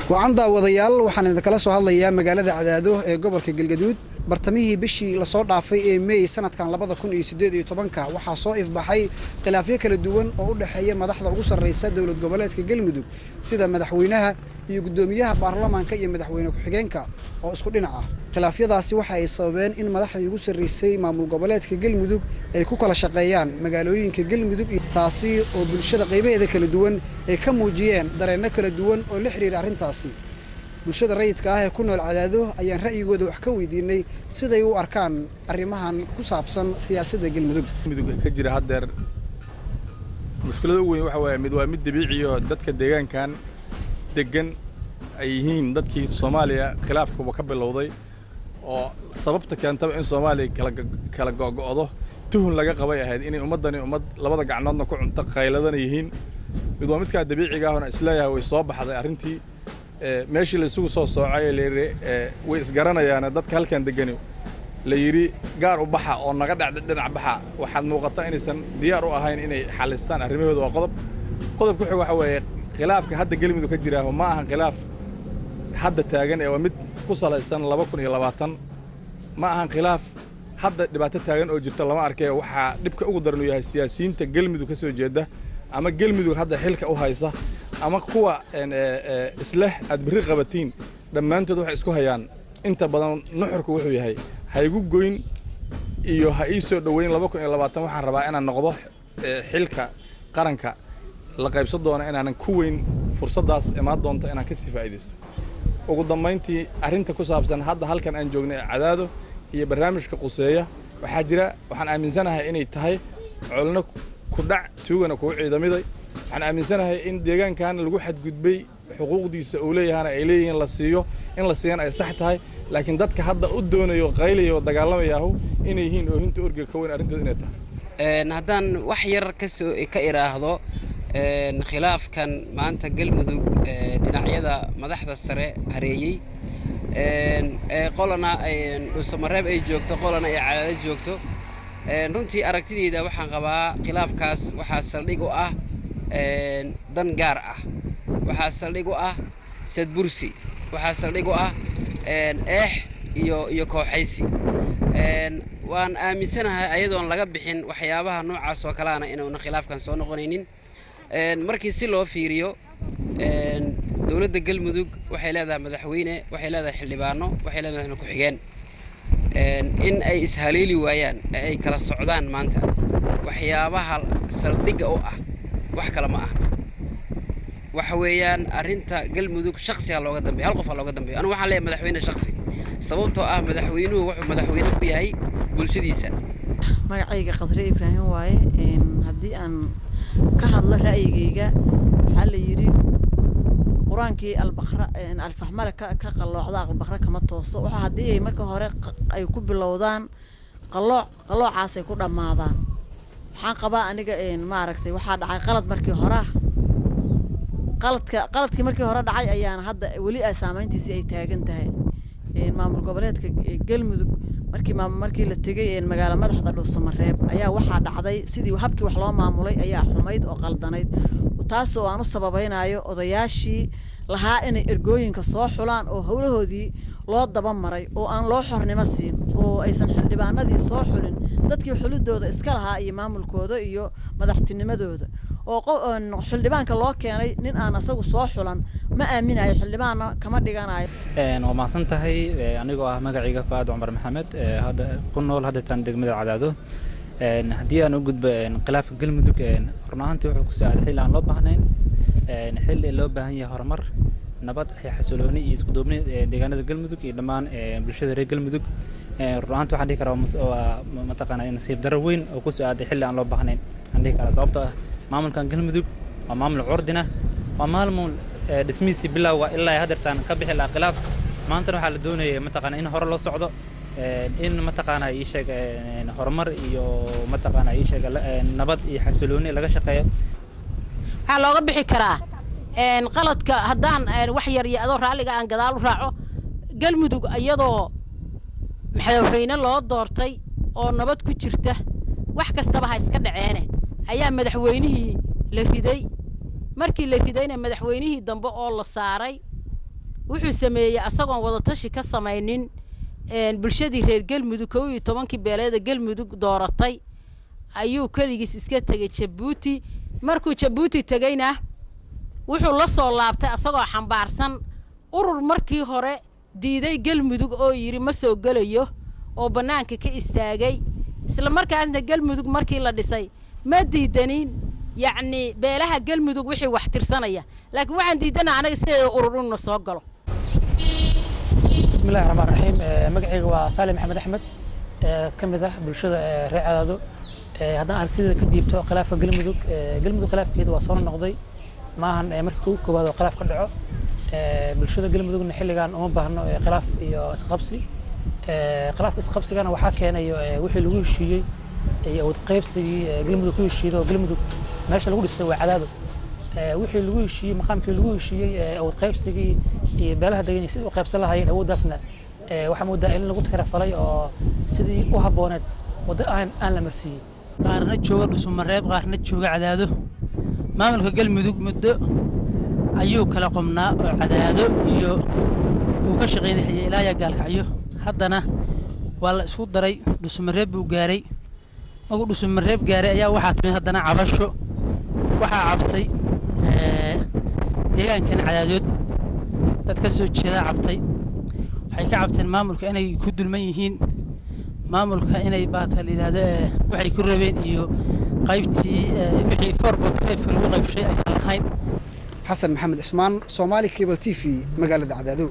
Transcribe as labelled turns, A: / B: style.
A: Wacan daawadayaal, waxaan idinkala soo hadlayaa magaalada Cadaado ee gobolka Galgaduud. Bartamihii bishii lasoo dhaafay ee Meey sanadkan 2018-ka waxaa soo ifbaxay khilaafyo kala duwan oo u dhexeeya madaxda ugu sarreysa dowlad goboleedka Galmudug, sida madaxweynaha iyo guddoomiyaha baarlamaanka iyo madaxweyne ku-xigeenka oo isku dhinac ah. Khilaafyadaasi waxa ay sababeen in madaxdii ugu sarreysay maamul goboleedka Galmudug ay ku kala shaqeeyaan magaalooyinka Galmudug, taasi oo bulshada qaybaheeda kala duwan ay ka muujiyeen dareenno kala duwan oo la xiriira arrintaasi. Bulshada rayidka ah ee ku nool Cadaado ayaan ra'yigooda wax ka weydiinay siday u arkaan arrimahan ku saabsan siyaasadda Galmudug.
B: Mudug ka jira haddeer mushkilada ugu weyn waxa waaye, mid waa mid dabiici oo dadka deegaankan deggan ay yihiin dadkii Soomaaliya khilaafkuba ka bilowday, oo sababta keentaba in Soomaaliya kala go'go'do tuhun laga qabay ahayd inay ummaddani ummad labada gacnoodna ku cunto qayladana yihiin. Mid waa midkaa dabiiciga ahona isleeyahay way soo baxday arrintii meeshii la isugu soo soocay, la yidhi way isgaranayaane dadka halkan degani, la yidhi gaar u baxa oo naga dhinac baxa. Waxaad muuqata inaysan diyaar u ahayn inay xalistaan arrimahooda. Waa qodob. Qodobka wuxuu waxa weeye, khilaafka hadda Galmudug ka jiraaho ma ahan khilaaf hadda taagan ee waa mid ku salaysan 2020. Ma ahan khilaaf hadda dhibaato taagan oo jirta lama arkay. Waxaa dhibka ugu daran uu yahay siyaasiyiinta Galmudug ka soo jeeda ama Galmudug hadda xilka u haysa ama kuwa isleh aad berri qabatiin, dhammaantood waxay isku hayaan inta badan nuxurku wuxuu yahay ha igu goyn iyo ha ii soo dhoweyn. 2020 waxaan rabaa inaan noqdo xilka qaranka la qaybsan doono, inaanan ku weyn fursaddaas imaan doonto inaan kasii faa'iidaysto. Ugu dambayntii, arrinta ku saabsan hadda halkan aan joognay ee Cadaado iyo barnaamijka quseeya waxaa jira, waxaan aaminsanahay inay tahay colno ku dhac tuugana kuu ciidamiday. Waxaan aaminsanahay in deegaankan lagu xadgudbay xuquuqdiisa uu leeyahana ay leeyihiin la siiyo, in la siiyana ay sax tahay, laakiin dadka hadda u doonayo, qaylayo oo dagaalamayaahu inay yihiin oohinta orgiga ka weyn arrintooda inay tahay.
C: Haddaan wax yar kasoo ka iraahdo khilaafkan maanta Galmudug dhinacyada madaxda sare hareeyey ee qolana Dhuusamareeb ay joogto, qolana ay Cadaado joogto, runtii aragtideyda waxaan qabaa khilaafkaas waxaa saldhig u ah dan gaar ah, waxaa saldhig u ah sadbursi, waxaa saldhig u ah eex iyo kooxaysi. Waan aaminsanahay ayadoon laga bixin waxyaabaha noocaas oo kaleana inuuna khilaafkan soo noqonaynin. Markii si loo fiiriyo, dowladda Galmudug waxay leedahay madaxweyne, waxay leedahay xildhibaano, waxay leedahay madaxweyne ku-xigeen. In ay ishaleeli waayaan ee ay kala socdaan maanta, waxyaabaha saldhigga u ah wax kale ma aha, waxa weeyaan arrinta Galmudug shaksi ha looga dambeyo, hal qof ha looga dambeyo. Anigu waxaan leeyahay madaxweyne shaksi, sababtoo ah madaxweynuhu wuxuu madaxweyne ku yahay bulshadiisa.
D: Magacayga Khadre Ibraahim waaye. Haddii aan ka hadlo ra'yigayga, waxaa la yidhi qur-aankii Albaqra alfaxmale ka qalloocda Albaqra kama tooso. Waxa haddii ay marka hore ay ku bilowdaan qallooc, qalloocaasay ku dhammaadaan. Waxaan qabaa aniga, maaragtay, waxaa dhacay qalad markii hore ah. Qaladkii markii hore dhacay ayaana hadda weli ay saameyntiisii ay taagan tahay. Maamul goboleedka Galmudug markii la tegay magaalo madaxda Dhuusamareeb ayaa waxaa dhacday sidii habkii wax loo maamulay ayaa xumayd oo qaldanayd, taas oo aan u sababaynayo odayaashii lahaa inay ergooyinka soo xulaan oo howlahoodii loo daba maray oo aan loo xornimo siin oo aysan xildhibaanadii soo xulin dadkii xulidooda iska lahaa iyo maamulkooda iyo madaxtinimadooda, oo xildhibaanka loo keenay nin aan asagu soo xulan ma aaminayo, xildhibaanna kama dhiganayo.
E: Waa mahadsan tahay. Anigoo ah magacayga Faad Cumar Maxamed, hadda ku nool haddeetan degmada Cadaado, haddii aan u gudbo khilaafka Galmudug, run ahaantii wuxuu kusoo aaday xilli aan loo baahnayn, xilli loo baahan yahay horumar, nabad, xasilooni iyo isku duubni deegaanada Galmudug iyo dhammaan bulshada reer Galmudug. Run ahaantii waxaan dhihi karaa waa mataqaanaa nasiib darro weyn oo kusoo aaday xilli aan loo baahnayn aan dhihi karaa, sababtoo ah maamulkan Galmudug waa maamul curdina, waa maamul dhismihiisii bilowga ilaa haddeertaan ka bixi lahaa khilaaf. Maantana waxaa la doonayay mataqaanaa in hore loo socdo, in mataqaanaa ii sheeg horumar iyo mataqaanaa ii sheeg nabad iyo xasilooni laga shaqeeyo.
F: Waxaa looga bixi karaa qaladka haddaan wax yar iyo adoo raalliga aan gadaal u raaco, Galmudug iyadoo madaxweyne loo doortay oo nabad ku jirta, wax kastaba ha iska dhaceene, ayaa madaxweynihii la riday. Markii la ridayna madaxweynihii dambe oo la saaray Wuxuu sameeyey asagoon wadatashi ka samaynin bulshadii reer Galmudug, 11-kii beeleeda Galmudug dooratay, ayuu keligiis iska tegey Jabuuti. Markuu Jabuuti tegeyna, wuxuu la soo laabtay asagoo xambaarsan urur markii hore diiday Galmudug oo yidhi ma soo gelayo, oo bannaanka ka istaagay. Isla markaasna Galmudug markii la dhisay ma diidanin, yacni beelaha Galmudug wixii wax tirsanaya, laakiin waxaan diidanaa anaga sideeda urur inuna soo galo.
G: Bismillahi raxmaan raxiim. Magacayga waa Saalim Maxamed Axmed, ka mid ah bulshada reer Cadaado. Haddaan aragtida ka dhiibto khilaafka Galmudug, Galmudug khilaafkeeda waa soo noqday. Maahan markii ugu koowaad oo khilaaf ka dhaco. Bulshada Galmudugna xilligan uma baahno khilaaf iyo isqabsi. Khilaafka isqabsigana waxaa keenayo wixii lagu heshiiyey iyo awood qaybsigii Galmudug ku heshiiday, oo Galmudug meesha lagu dhisay waa Cadaado. Wixii lagu heshiiyey, maqaamkii lagu heshiiyey, awood qaybsigii iyo beelaha degan sidii u qaybsan lahaayeen awooddaasna, waxaa moodaa in lagu takrafalay oo sidii u habbooneed waddo aan la marsiiyey.
H: Qaarna jooga Dhusumareeb, qaarna jooga Cadaado. Maamulka Galmudug muddo ayuu kala qobnaa oo Cadaado iyo uu ka shaqaynayay ilaa ya Gaalkacyo. Haddana waa la isku daray, Dhusumareeb buu gaaray. Markuu Dhusumareeb gaaray ayaa waxaa timid haddana cabasho. Waxaa cabtay deegaankan Cadaadood dad ka soo jeeda cabtay. Waxay ka cabteen maamulka inay ku dulman yihiin, maamulka inay baata la yidhaahdo waxay ku rabeen iyo qaybtii wixii 4.5 lagu qaybshay aysan lahayn.
A: Xasan Maxamed Cismaan, Somali Cable TV, magaalada Cadaado.